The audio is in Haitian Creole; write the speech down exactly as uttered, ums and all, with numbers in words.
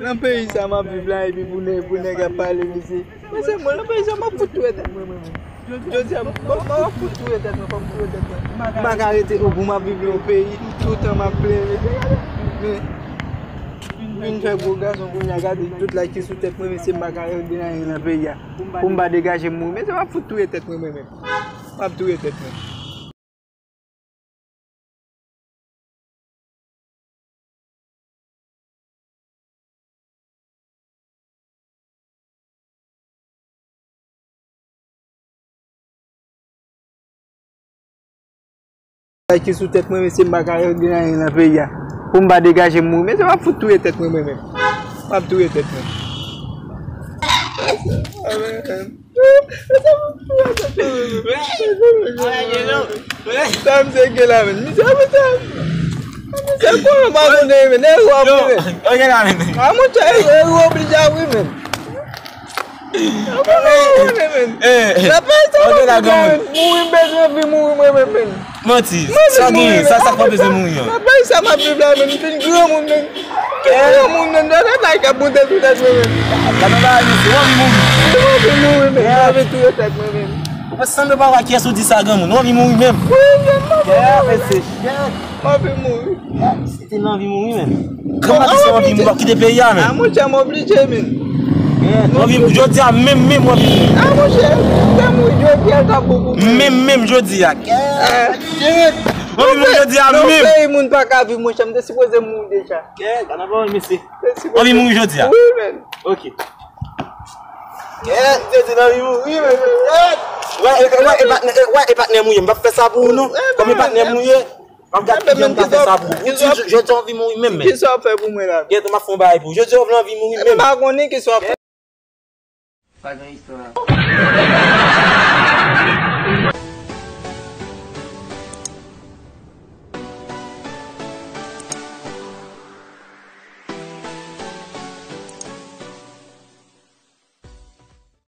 Nan peyi sa m ap viv la, epi pou nèg, pou nèg ap pale, mesye. Mesye, mwen, nan peyi sa, m ap fout touye tèt mwen, mwen menm. Jodi a, m, m, m ap fout touye tèt mwen, fò m touye tèt mwen. M pa ka rete, o, pou m ap viv nan yon peyi, toutan m ap plere. Men, vin fè gwo gason kounye a, gade tout lay ki sou tèt mwen, mesye, m pa ka regle anyen nan peyi a. Pou m pa degaje m mouri, mesye, m ap fout touye tèt mwen, mwen menm. M ap touye tèt mwen. Sa ki sou tèt mwen, mesye, m pa ka regle anyen nan peyi a. Pou m pa degaje m mouri, mesye, m ap fout touye tèt mwen, mwen menm. M ap touye tèt mwen. Sa misye gen la, men. Misye, misye, misye, konnen pa konnen, men. Nèg w ap, men. A, monchè, e, e, ou oblije a wi, men. Mouri, m bezwen vi mouri mwen menm, men. Manti. Sa gen, sa, sa pa bezwen mouri an. Nan peyi sa m ap viv la, men, m fin granmoun, men. Granmoun, men, nan tèt la, k ap monte sou tèt mwen, men. Gade bagay, mesye, w anvi mouri. M anvi mouri, men. M anvi touye tèt mwen, men. Ou pa sanble pa wè kiyès ou di sa, granmoun. W anvi mouri menm. Wi, men, m anvi mouri, men. M anvi mouri. Se te nan anvi mouri, men. Kòman ki se anvi mouri, w ap kite peyi a, men? A, monchè, m oblije, men. W anvi mouri jodi a, menm, menm, w anvi mouri. A, monchè, m te mouri jodi a, ta bon pou mwen. Menm, menm, jodi a. W anvi mouri jodi a, menm. Nan peyi moun pa ka viv, monchè, m te sipoze mouri deja. Kèt, ann ap pale, mesye. W anvi mouri jodi a? Wi, men. Ok. Kèt, m te di nan anvi mouri, men. Kèt. Wè, e, e, wè, e patnè, e, wè, e patnè m ou ye, m p ap fè sa pou ou, non. Kòm e patnè m ou ye, m ap gad kijan m ka fè sa pou ou. Ou di, jodi a w anvi mouri menm, men. Kisa w ap fè pou mwen la? Gade, m ap fè yon bagay pou ou. Jodi a w vle anvi mouri menm. M pa konnen kisa w ap fè. Pa gen istwa.